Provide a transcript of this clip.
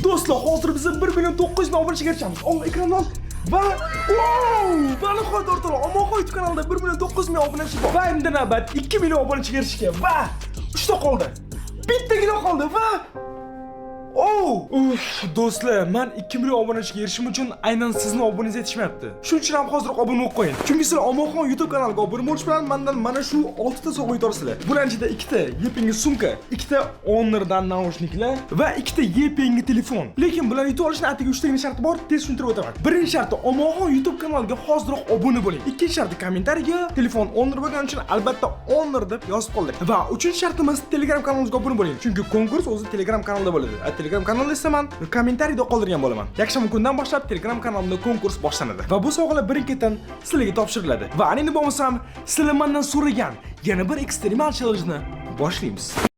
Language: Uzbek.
Do'stlar, hozir biz 1 million 900 ming obunachiga erishamiz. Olloh ekrandan va wow! Va nihoyat, o'rtoqlar, Omonxon YouTube kanalida 1 million 900 ming obunachi bor. Va endi navbat 2 million obunachiga erishishga va 3 ta qoldi. Bittagina qoldi va Oh! Uf, do'stlar, men 2 million obunachiga erishishim uchun aynan sizni obunangiz yetishmayapti. Shuning uchun ham hozir obuna bo'lib qo'ying. Chunki sizlar Omonxon YouTube kanaliga obuna bo'lish bilan mendan mana shu 6 ta sovg'a yutasizlar. Bularning ichida ikkita yepyangi sumka, ikkita Honordan naushniklar va ikkita yepyangi telefon. Lekin bularni yutib olishni atigi 3 tagina sharti bor, tez tushuntirib o'taman. Birinchi sharti: Omonxon YouTube kanaliga hoziroq obuna bo'ling. Ikkinchi sharti: kommentariyaga telefon Honor bo'lgani uchun albatta Honor deb yozib qoldik. Va uchinchi shartimiz: Telegram kanalimizga obuna bo'ling. Chunki konkurs o'zi Telegram kanalida bo'ladi. A Telegram kanalida esa man kommentariyda qoldirgan bo'laman. Yakshanba kundan boshlab Telegram kanalimda konkurs boshlanadi. Va bu sovg'alar birin-ketin sizlarga topshiriladi. Va endi bo'lmasam, sizlar mendan so'ragan yana bir ekstremal challenge ni boshlaymiz.